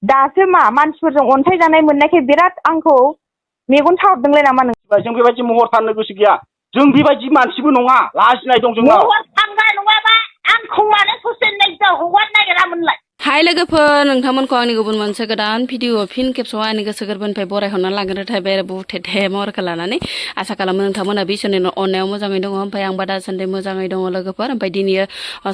दासो मा मानसिफोरजों अनसाय जानाय मोननायखाय बिराद आंखौ मेगन साहरदोंलाय नामा नों? जों बेबायदि महर थानो गोसो गैया। जों बेबायदि मानसिबो नङा, लाजिनाय दं जोंनाव। महर थांगा नङाबा आंखौ मानो ससियेल मिडियाआव हगारनो नागिरामोनलाय? हाय लोगोफोर, नोंथांमोनखौ आंनि गुबुन मोनसे गोदान भिडिअ फिन खेबसेयाव आंनि गोसो गोरबोनिफ्राय बरायहरना लाग्रो थाबाय आरो बुथेथे महरखौ लानानै। आसा खालामो नोंथांमोना बिसोरनि अननायाव मोजाङै दङ। ओमफ्राय आंबा दासान्दि मोजाङै दङ लोगोफोर। ओमफ्राय दिनै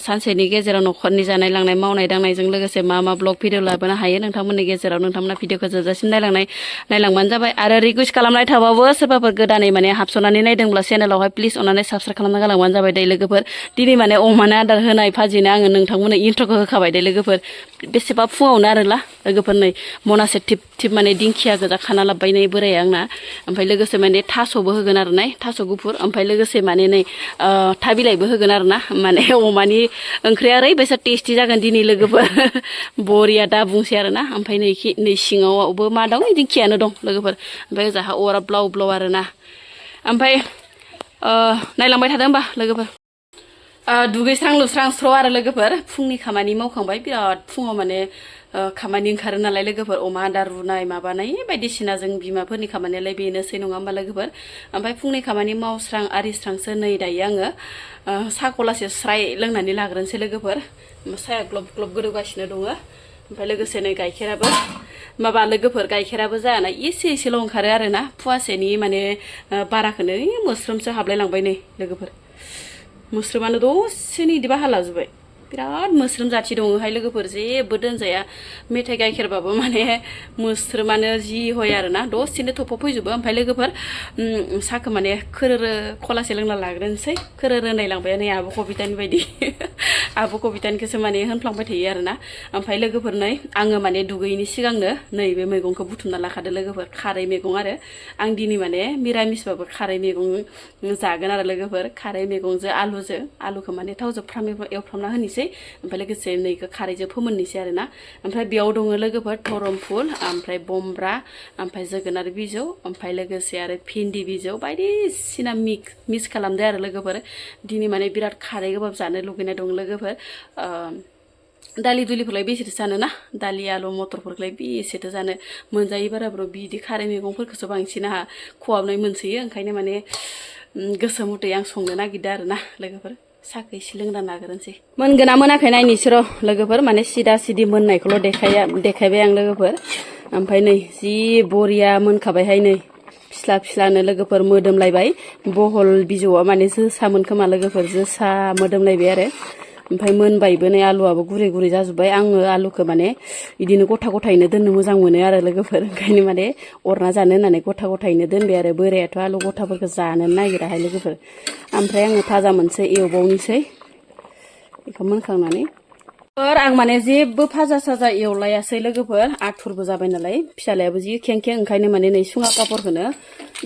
सानसेनि गेजेराव न'खरनि जानाय लांनाय मावनाय दांनायजों लोगोसे मा मा ब्लग भिडिअ लाबोनो हायो नोंथांमोननि गेजेराव नोंथांमोना भिडिअखौ जोबजासिम नायलांबानो जाबाय। आरो रिकुवेस्ट खालामनाय थाबाबो सोरबाफोर गोदानै माने हाबस'नानै नायदोंब्ला चेनेलावहाय प्लिज अननानै साबस्क्राइब खालामना गालांबानो जाबाय दे लोगोफोर। दिनै माने अमानो आदार होनाय फाजिनो आङो नोंथांमोननो इन्ट्र'खौ होखाबाय दे लोगोफोर। बेसेबा फुङावनो आरोला लोगोफोर नै मनासे थिप थिप माने दिंखिया गोजा खाना लाबबाय नै बोराया आंना। ओमफ्राय लोगोसे माने थास'बो होगोन आरो ना, थास' गुफुर। ओमफ्राय लोगोसे माने नै था बिलाइबो होगोन आरो ना। माने अमानि ओंख्रिया ओरैबायसा टेस्टि जागोन दिनै लोगोफोर। बरिया दा बुंसै आरो ना। ओमफ्राय नै सिङावबो मा दं, दिंखियानो दं लोगोफोर। ओमफ्राय जाहा अरा ब्लाव ब्लाव आरो ना। ओमफ्राय नायलांबाय थादों होमबा लोगोफोर। दुगैस्रां लुस्रां स्र' आरो लोगोफोर फुंनि खामानि मावखांबाय। बिराद फुङाव माने खामानि ओंखारो नालाय लोगोफोर, अमा आदार रुनाय माबानाय बायदिसिना जों बिमाफोरनि खामानियालाय बेनोसै नङा होमबा लोगोफोर। ओमफ्राय फुंनि खामानि मावस्रां आरिस्रांसो नै दायो आङो साहा गलासे स्राय लोंनानै लाग्रोनोसै लोगोफोर। साया ग्लब ग्लब गोदौगासिनो दङ। ओमफ्राय लोगोसे नै गाइखेराबो माबा लोगोफोर, गाइखेराबो जायाना एसे एसेल' ओंखारो आरो ना। फुवासेनि माने बाराखौनो मोस्रोमसो हाबलाय लांबाय नै लोगोफोर। मोस्रोमानो दसेनो इदि बाहा लाजोब्बाय। बिराद मोस्रोम जाथि दङहाय लोगोफोर, जेबो दोनजाया। मेथाइ गाइखेरबाबो माने मोस्रोमानो जि हय आरो ना, दसेनो थफाव फैजोबो। ओमफ्राय लोगोफोर साहाखौ माने खोरोरो खलासे लोंना लाग्रोनोसै। खोरोरो होनलायलांबाय नै आब' कबितानि बायदि। आब' कबितानिखौसो माने होनफ्लांबाय थायो आरो ना। ओमफ्राय लोगोफोर नै आङो माने दुगैयैनि सिगांनो नैबे मैगंखौ बुथुमना लाखादो लोगोफोर। खारै मैगं आरो आं दिनै माने मिरामिसबाबो खारै मैगं जागोन आरो लोगोफोर। खारै मैगंजों आलुखौ माने थावजों एवफ्रामना होनोसै। ओमफ्राय लोगोसे नैखौ खारैजों फोमोननोसै आरो ना। ओमफ्राय बेयाव दङ लोगोफोर धरमफुल, ओमफ्राय बम्ब्रा, ओमफ्राय जोगोनार बिजौ, ओमफ्राय लोगोसे आरो भिन्दि बिजौ बायदिसिना मिक्स खालामदो आरो लोगोफोर। दिनै माने बिराद खारै गोबाब जानो लुगैनाय दं लोगोफोर। दालि दुलिफोरलाय बेसेथो जानो ना, दालि आलु मटरफोरखौलाय बेसेथो जानो। मोनजायै बाराबो बिदि खारै मैगंफोरखौसो बांसिन आंहा खहाबनाय मोनसोयो। ओंखायनो माने गोसो मथे आं संनो नागिरदों आरो ना लोगोफोर। साहाखौ एसे लोंना लाग्रोनोसै। मोनगोन ना मोनाखै नायनोसै र' लोगोफोर। माने सिदा सिदि मोननायखौल' देखायबाय आं लोगोफोर। ओमफ्राय नै जि बरिया मोनखाबायहाय नै फिस्ला फिस्लानो लोगोफोर, मोदोमलायबाय। बहल बिजौआ माने जोसामोन खोमा लोगोफोर, जोसा मोदोमलायबाय आरो। ओमफ्राय मोनबायबो नै आलुआबो गुरै गुरै जाजोब्बाय। आङो आलुखौ माने बिदिनो गथा गथायैनो दोननो मोजां मोनो आरो लोगोफोर। ओंखायनो माने अरना जानो होननानै गथा गथायैनो दोनबाय आरो। बोरायाथ' आलु गथाफोरखौ जानो नागिराहाय लोगोफोर। ओमफ्राय आङो भाजा मोनसे एवबावनोसै बेखौ मोनखांनानै। आं माने जेबो भाजा साजा एवलायासै लोगोफोर, आथुरबो जाबाय नालाय फिसालायाबो जि खें ओंखायनो माने नै सुङा पापरखौनो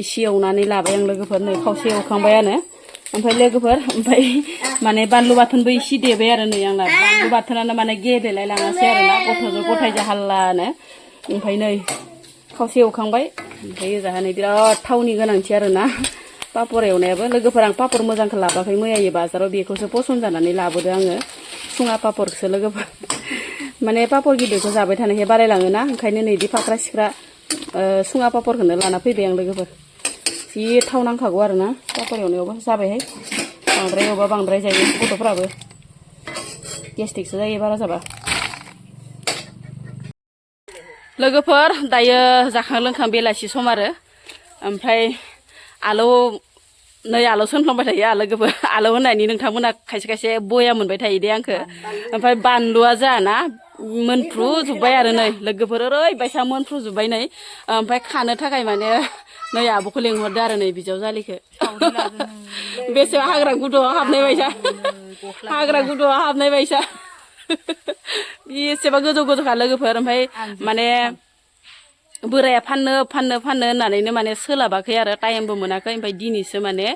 इसे एवनानै लाबाय आं लोगोफोर। नै खावसे एवखांबायानो। ओमफ्राय लोगोफोर माने बानलु बाथोनबो इसे देबाय आरो नै आंना। बानलु बाथोनानो माने गेब्लेलाय लाङासै आरो ना, गथायजों हाल्लानो। ओमफ्राय नै खावसे एवखांबाय। ओमफ्राय ओजाहा नै बिराद थावनि गोनांथि आरो ना पापर एवनायाबो लोगोफोर। आं पापर मोजांखौ लाबाखै मैयायो बाजाराव, बेखौसो पसन्द जानानै लाबोदो आङो, सुङा पापरखौसो लोगोफोर। माने पापर गिदिरखौ जाबाय थानायखाय बारायलाङोना, ओंखायनो नै बिदि फाख्रा सिख्रा सुङा पापरखौनो लाना फैबाय आं लोगोफोर। जि थाव नांखागौ आरो ना पापर एवनायावबो। जाबायहाय, बांद्राय एवबा बांद्राय जायो गथ'फ्राबो, गेस्टिकसो जायो बारा जाबा। लोगोफोर दायो जाखां लोंखां बेलासि सम आरो। ओमफ्राय नै आलौ सोनफ्लांबाय थायो लोगोफोर। आलौ होननानै नोंथांमोना खायसे खायसे बया मोनबाय थायो दे आंखौ। ओमफ्राय बानलुआ जाना मोनफ्रुजोब्बाय आरो नै लोगोफोर, ओरैबायसा मोनफ्रुजोब्बाय नै। ओमफ्राय खानो थाखाय माने नै आब'खौ लिंहरदो आरो नै बिजावजालिखौ। बेसे हाग्रा गुदुआव हाबनाय बायसा, हाग्रा गुदुआव हाबनाय बायसा। बेसेबा गोजौ गोजौखा लोगोफोर। ओमफ्राय माने बोराया फाननो होननानैनो माने सोलाबाखै आरो, टाइमबो मोनाखै। ओमफ्राय दिनैसो माने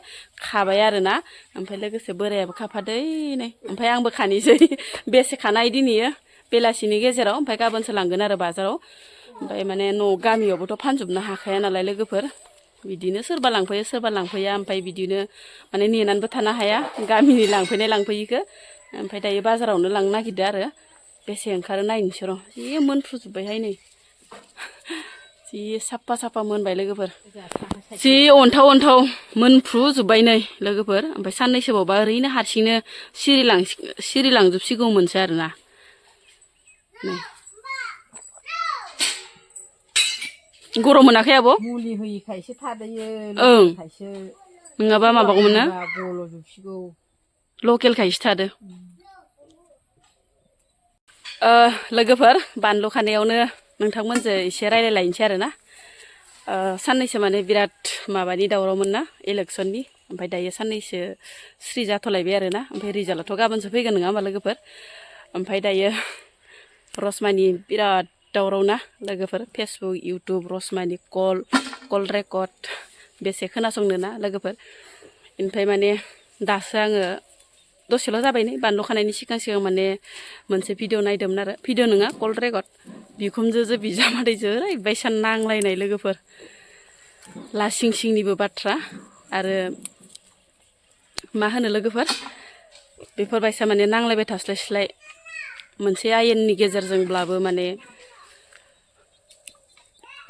खाबाय आरो ना। ओमफ्राय लोगोसे बोरायाबो खाफादै नै। ओमफ्राय आंबो खानोसै, बेसे खानाय दिनैयो बेलासिनि गेजेराव। ओमफ्राय गाबोनसो लांगोन आरो बाजाराव। ओमफ्राय माने गामियावबोथ' फानजोबनो हाखाया नालाय लोगोफोर। बिदिनो सोरबा लांफैयो सोरबा लांफैया। ओमफ्राय बिदिनो माने नेनानैबो थानो हाया गामिनि लांफैनायखौ। ओमफ्राय दायो बाजारावनो लांनो नागिरदो आरो। बेसे ओंखारो नायनोसै र' जि मोनफ्रुजोब्बायहाय नै जि साफा साफा मोनबाय लोगोफोर जि अन्थाव अन्थाव मोनफ्रुजोब्बाय नै लोगोफोर ओमफ्राय साननैसोबावबा ओरैनो हारसिंनो सिरिलांजोबसिगौमोनसो आरोना नै गरम मोनाखै आब' मुलि होयिखायसो थादोयो ओं खायसो नङाबा माबागौमोन ना गल'जोबसिगौ लकेलखायसो थादो लोगोफोर बानलु खानायावनो नोंथांमोनजों एसे रायलायलायनोसै आरोना साननैसो माने बिराद माबानि दावरावमोन ना इलेक्सननि ओमफ्राय दायो साननैसो स्रि जाथ'लायबाय आरोना ओमफ्राय रिजाल्टआथ' गाबोनसो फैगोन नङा होमबा लोगोफोर ओमफ्राय दायो रसमानि बिराद दावराव ना लोगोफोर फेसबुक इउटुब रसमानि कल रेकर्ड बेसे खोनासंनो ना लोगोफोर ओमफ्राय माने दासो आङो दसेल' जाबाय नै बानलु खानायनि सिगां माने मोनसे भिडिअ नायदोंमोन आरो भिडिअ नङा कल रेकर्ड बिखुनजोजो बिजामादैजो ओरैबायसा नांलायनाय लोगोफोर लासिं सिंनिबो बाथ्रा आरो मा होनो लोगोफोर बेफोरबायसा माने नांलायबाय थास्लायस्लाय मोनसे आयेननि गेजेरजोंब्लाबो माने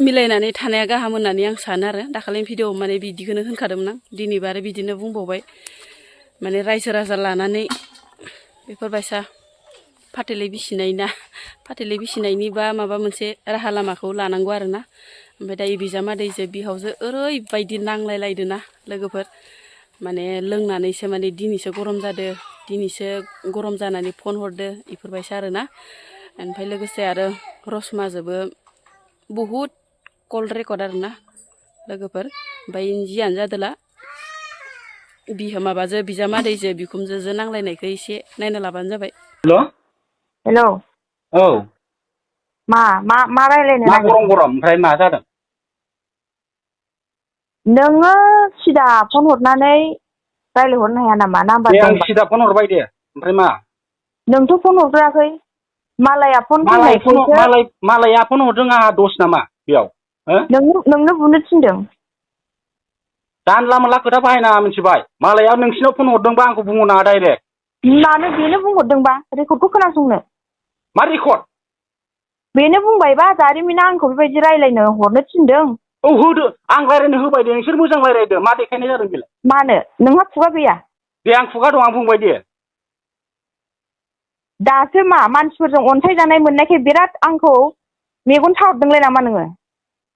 मिलायनानै थानाया गाहाम होननानै आं सानो आरो दाखालिनि भिडिअआव माने बिदिखौनो होनखादोंमोन आं दिनैबो आरो बिदिनो बुंबावबाय माने रायजो राजा लानानै बेफोरबायसा फाथैलाय बिसिनायनि बा माबा मोनसे राहा लामाखौ लानांगौ आरोना ओमफ्राय दायो बिजामादैजो बिहावजो ओरैबायदि नांलायलायदो ना लोगोफोर माने लोंनानैसो माने दिनैसो गरम जानानै फन हरदो इफोरबायसा आरोना ओमफ्राय लोगोसे आरो रसमाजोबो बहुद कल रेकर्ड आरोना लोगोफोर ओमफ्राय जियानो जादोला माबाजो बिजामादैजो बिखुनजोजो नांलायनायखौ एसे नायना लाबानो जाबाय हेल' औ मा रायलायनो मा नागिरदों गरम ओमफ्राय मा जादों नोङो सिदा फन हरनानै रायलायहरनो हाया नामा नाम्बार दे आं दंबा सिदा फन हरबाय दे ओमफ्राय मा नोंथ' फन हरग्राखै मालाया फन फैनायखौसो मालाया फन हरदों आंहा दस नामा बेयाव नोंनो बुनो थिनदों जानला मोनला खोथा बाहायनाङा मिथिबाय मालाया नोंसिनाव फन हरदोंबा आंखौ बुंहर नाङा डाइरेक्ट मानो बेनो बुंहरदोंबा रेकर्डखौ खोनासंनो मा रेकर्ड बेनो बुंबायबा जारिमिना आंखौ बेबायदि रायलायनो हरनो थिनदों औ होदो आं रायलायनो होबाय दे नोंसोर मोजां रायलायदो मा देखायनाय जादों बेलाय मानो नोंहा खुगा गैया दे आं खुगा दं आं बुंबाय दे दासो मा मानसिफोरजों अनसायजानाय मोननायखाय बिराद आंखौ मेगन साहरदोंलाय नामा नोङो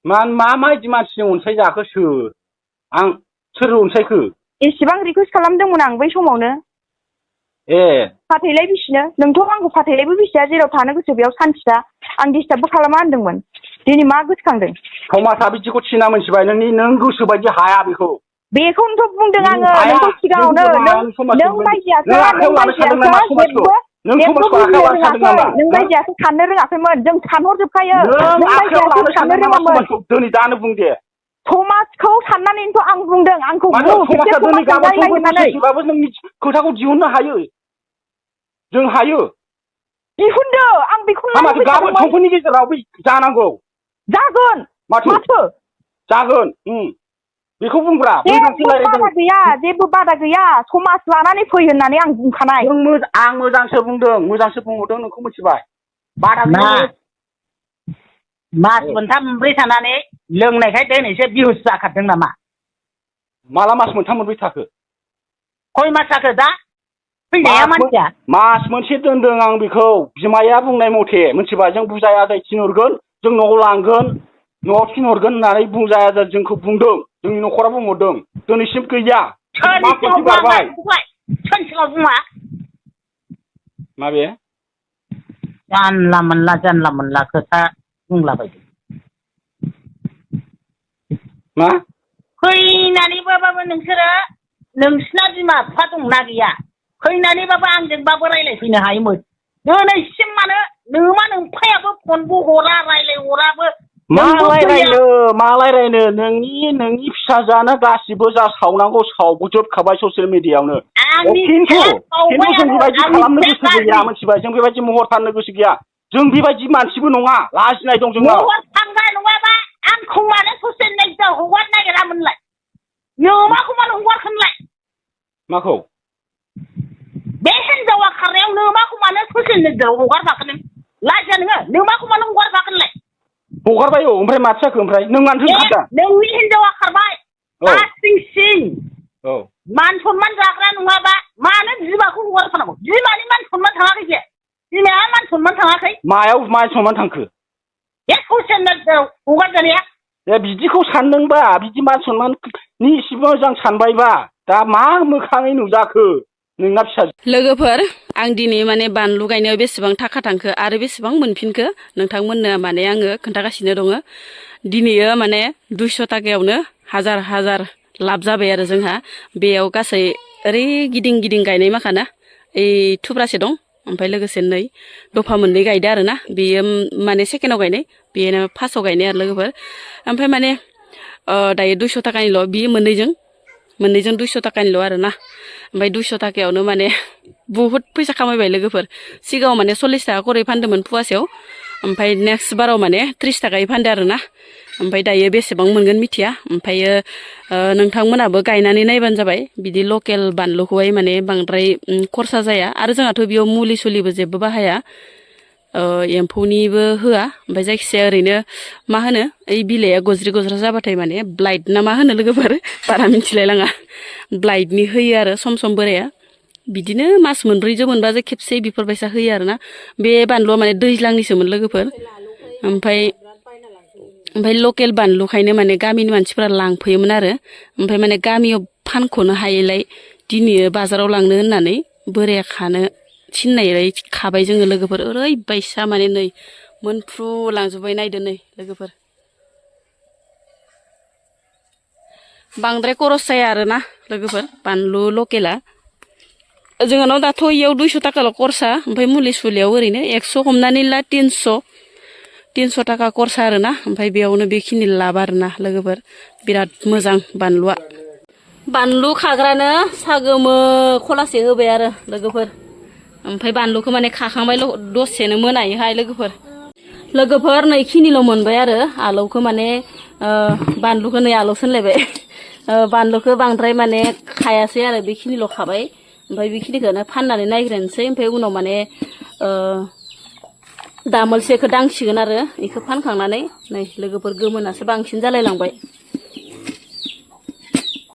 माबायदि मानसिजों अनसायजाखो सोर अनसायखो एसेबां रिकुवेस्ट खालामदोंमोन आं बै समावनो ए फाथैलाय बिसिनो नोंथ' आंखौ फाथैलायबो बिसिया जेराव थानो गोसो बेयाव सान्थिया आं डिस्टार्बबो खालामा होनदोंमोन दिनै मा गोसोखांदों समाजा बिदिखौ थिना मोनथिबाय नों गोसो बायदि हाया बेखौनोथ' बुंदों आङो हाया नोंखौ सिगाङावनो नों बायदियासो जेबो बुजिनो रोङाखै नों बायदियासो साननो रोङाखैमोन जों सानहरजोबखायो नों बायदियासो साननो रोङामोन दिनै दानो बुं दे समाजखौ साननानैनोथ' आं बुंदों आंखौ समाजा दिनै गाबोन समफोरबाबो नोंनि खोथाखौ दिहुननो हायो जों हायो दिहुनदो आं बेखौनो गाबोन समफोरनि गेजेराव जानांगौ जागोन माथो जागोन बेखौ बुंब्रा जेबो बादा गैया समाज लानानै फै होननानै आं बुंखानाय आं मोजांसो बुंहरदों नोंखौ मिथिबाय बादा मास मोनथाम मोनब्रै थानानै लोंनायखाय दिनैसो बिहुस जाखादों नामा माला मास मोनथाम मोनब्रै थाखो खय मास जाखो दा फैनाया मानसिया मास मोनसे दोनदों आं बेखौ बिमाया बुंनाय मथे मिथिबाय जों बुजाय आजाय थिनहरगोन जों न'आव लांगोन न'आव थिनहरगोन होननानै बुजाय आजाय जोंखौ बुंदों जोंनि न'खरा बुंहरदों दिनैसिम गैया सोरनि बुङा माबे जानला मोनला खोथा बुंलाबायदों मा फैनानैबाबो नोंसोरो नोंसिना बिमा बिफा दंना गैया फैनानैबाबो आंजोंबाबो रायलायफैनो हायोमोन दिनैसिम मानो नोंफायाबो फनबो हरा रायलायहराबो मा रायलायनो नोंनि फिसाजोआनो गासिबो जा सावनांगौ सावबोजोबखाबाय ससियेल मिडियायावनो खिन्थु जों बेबायदि खालामनो गोसो गैया मिथिबाय जों बेबायदि महर फाननो गोसो गैया जों बेबायदि मानसिबो नङा लाजिनाय दं जोंनाव महर फाननाय नङाबा आंखौ मानो ससियेल मिडियायाव हगारनो नागिरामोनलाय नोमाखौ मानो हगारखोनलाय माखौ बे हिनजावा खारनायाव नोमाखौ मानो ससियेल मिडियायाव हगारफाखो नों लाजिया नोङो माखौ मानो हगारफागोनलाय हगारबाय औ ओमफ्राय माथो जाखो ओमफ्राय नों मानो ओंखारदों नोंनि हिनजावा खारबाय सिं सिं औ मान सनमान जाग्रा नङाबा मानो बिमाखौ हगारफानांगौ बिमानि मान सनमान थाङाखै जे बिमाया मान सनमान थाङाखै मायाव मान सनमान थांखो बे ससियेल मिडियायाव हगारजानाया ए बिदिखौ सानदोंबा बिदि मान सनमाननि एसे मोजां सानबायबा दा मा मोखाङै नुजाखो नोंना फिसाजो लोगोफोर आं दिनै माने बानलु गायनायाव बेसेबां थाखा थांखो आरो बेसेबां मोनफिनखो नोंथांमोननो माने आङो खोन्थागासिनो दङ दिनैयो माने 200 थाखायावनो हाजार लाब जाबाय आरो जोंहा बेयाव गासै ओरै गिदिं गिदिं गायनाय माखाना ओइ थुब्रासे दं ओमफ्राय लोगोसे नै दफा मोननै गायदो आरो ना बेयो माने सेकेन्डआव गायनाय बेनो फार्स्टआव गायनाय आरो लोगोफोर ओमफ्राय माने दायो 200 थाखानिल' बि मोननैजों 200 थाखानिल' आरो ना ओमफ्राय 200 थाखायावनो माने बुहुत फैसा खामायबाय लोगोफोर सिगाङाव माने 40 थाखा खरै फानदोंमोन फुवासेयाव ओमफ्राय नेक्स्ट बाराव माने 30 थाखायै फानदो आरो ना ओमफ्राय दायो बेसेबां मोनगोन मिथिया ओमफ्रायो नोंथांमोनाबो गायनानै नायबानो जाबाय बिदि लकेल बानलुखौहाय माने बांद्राय खरसा जाया आरो जोंहाथ' बेयाव मुलि सुलिबो जेबो बाहाया एम्फौनिबो होआ ओमफ्राय जायखिजाया ओरैनो मा होनो ओइ बिलाइया गज्रि गज्रा जाबाथाय माने ब्लाइट ना मा होनो लोगोफोर बारा मिथिलाय लाङा ब्लाइटनि होयो आरो सम बोराया बिदिनो मास मोनब्रैजों मोनबाजों खेबसे बेफोरबायसा होयो आरो ना बे बानलुआ माने दैज्लांनिसोमोन लोगोफोर ओमफ्राय लकेल बानलुखायनो माने गामिनि मानसिफोरा लांफैयोमोन आरो ओमफ्राय माने गामियाव फानख'नो हायैलाय दिनै बाजाराव लांनो होननानै बोराया खानो थिननाय खाबाय जोङो लोगोफोर ओरैबायसा माने नै मोनफ्रु लांजोब्बाय नायदो नै लोगोफोर बांद्राय खरस जाया आरो ना लोगोफोर बानलु लकेला जोंहानाव दाथ' इयाव 200 थाखाल' खरसा ओमफ्राय मुलि सुलियाव ओरैनो 100 हमनानै ला 300 थाखा खरसा आरो ना ओमफ्राय बेयावनो बेखिनि लाब आरो ना लोगोफोर बिराद मोजां बानलुआ बानलु खाग्रानो सागोमो खलासे होबाय आरो लोगोफोर ओमफ्राय बानलुखौ माने खाखांबाय दसेनो मोनायोहाय लोगोफोर नैखिनिल' मोनबाय आरो आलौखौ माने बानलुखौ नै आलौ सोनलायबाय बानलुखौ बांद्राय माने खायासै आरो बेखिनिल' खाबाय ओमफ्राय बेखिनिखौनो फाननानै नायग्रोनोसै ओमफ्राय उनाव माने दामोलसेखौ दांसिगोन आरो बेखौ फानखांनानै नै लोगोफोर गोमोनासो बांसिन जालायलांबाय